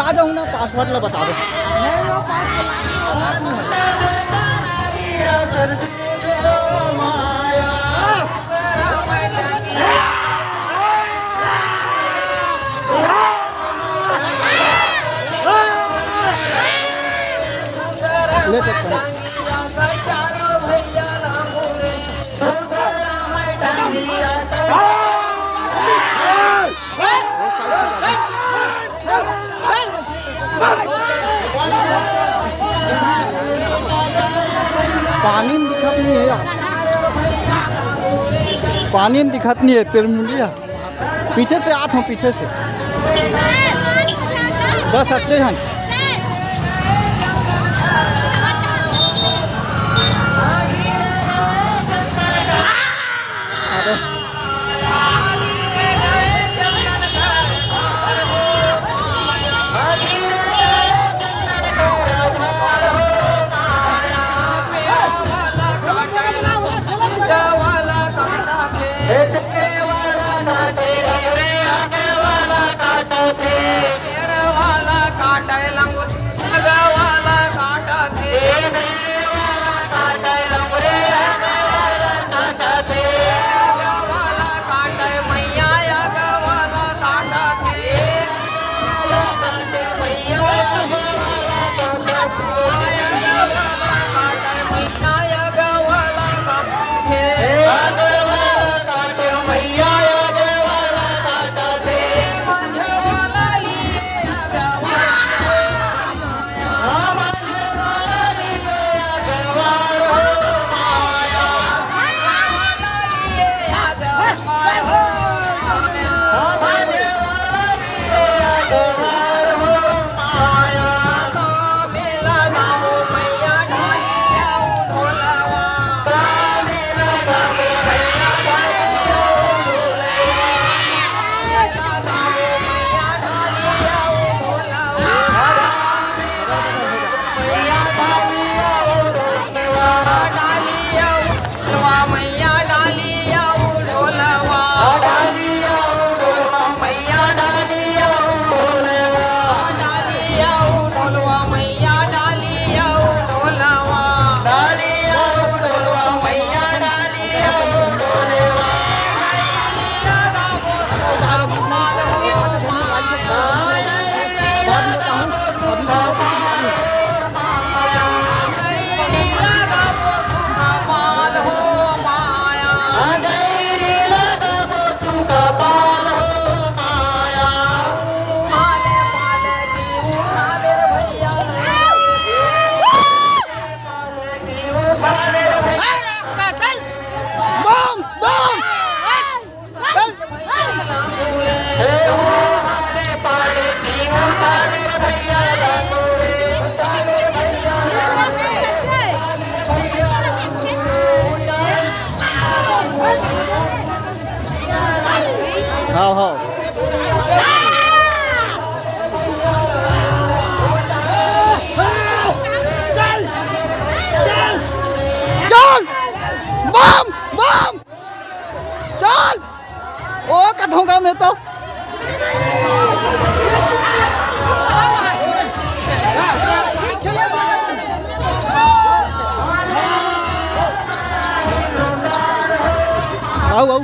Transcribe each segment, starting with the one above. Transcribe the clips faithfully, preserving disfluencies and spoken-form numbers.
आ जाऊँ ना, पासवर्ड ला बता दो। ले सकते हैं। पानी में दिखत नहीं है यार, पानी में दिखत नहीं है तेरे मुलिया। पीछे से आत हूँ, पीछे से। बस अतके झन। हाँ, हाँ। चल! चल! बम! बम! चल! ओ, कथों का मैं तो। आओ, आओ।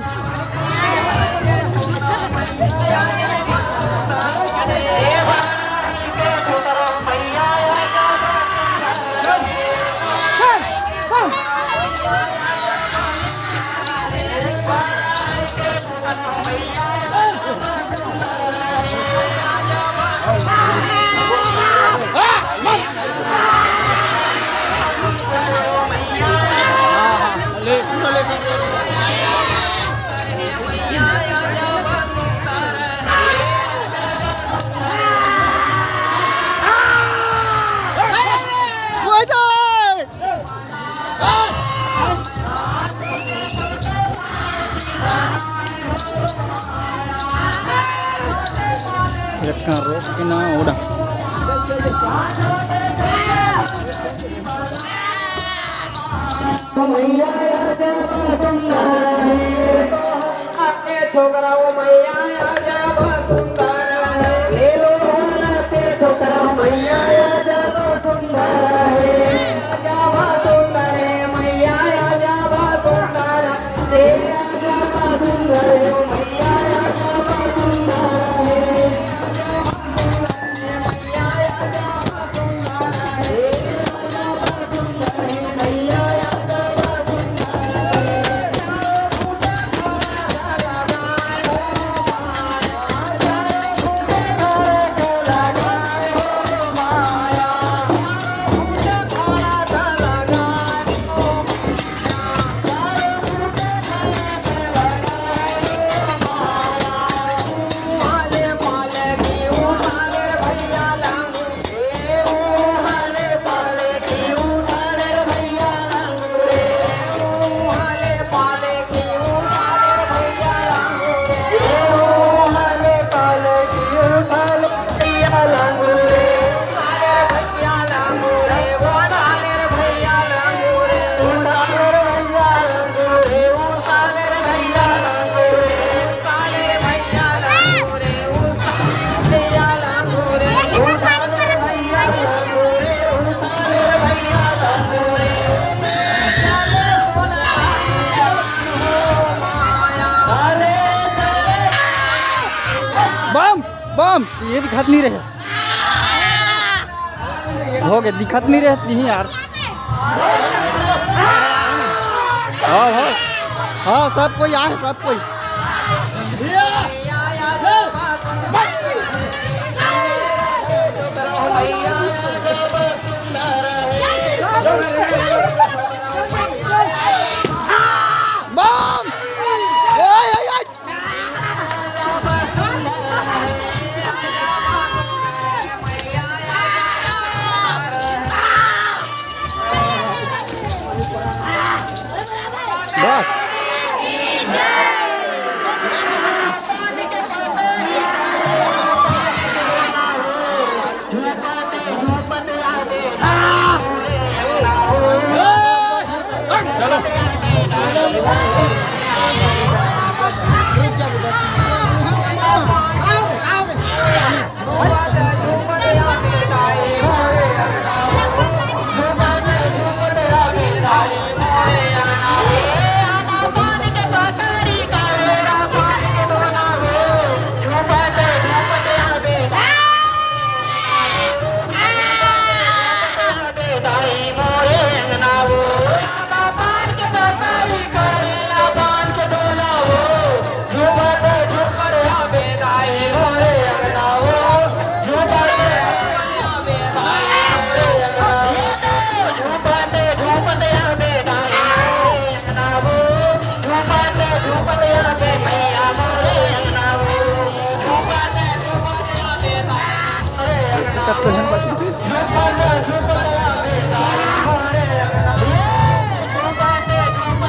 लटका रोक के ना उड़ा। छोकरा वो मैया आजा बसुंदरा, ले लो भोला से दिखत नहीं रहे। हो गए, दिखत नहीं रहे नहीं यार। हाँ, हाँ। हाँ, सब कोई आए, सब कोई। बम! ओए, ओए, ओए! बस।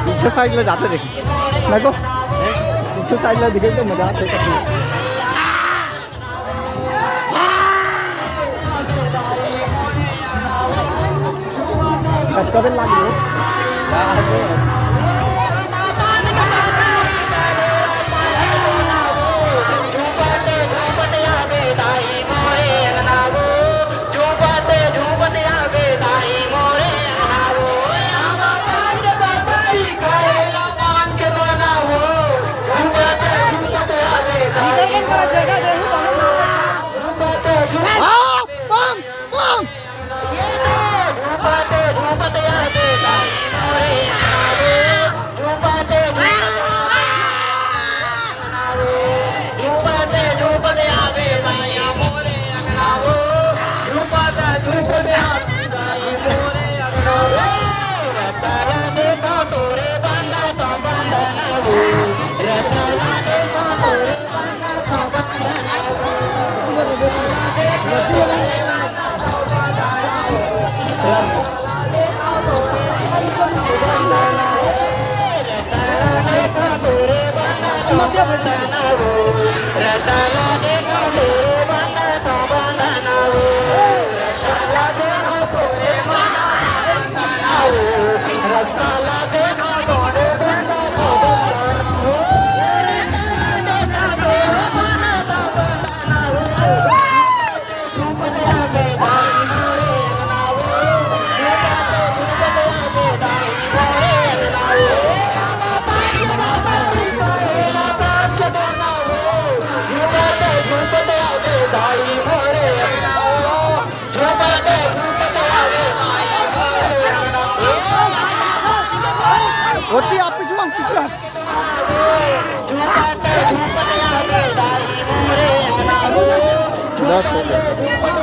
पीछे साइड ले जाते देख, देखो, पीछे साइड ले दिखे तो मजा आते। कब लाग गयो? होती आप पिछुआ, पिछुआ। दस हो गया।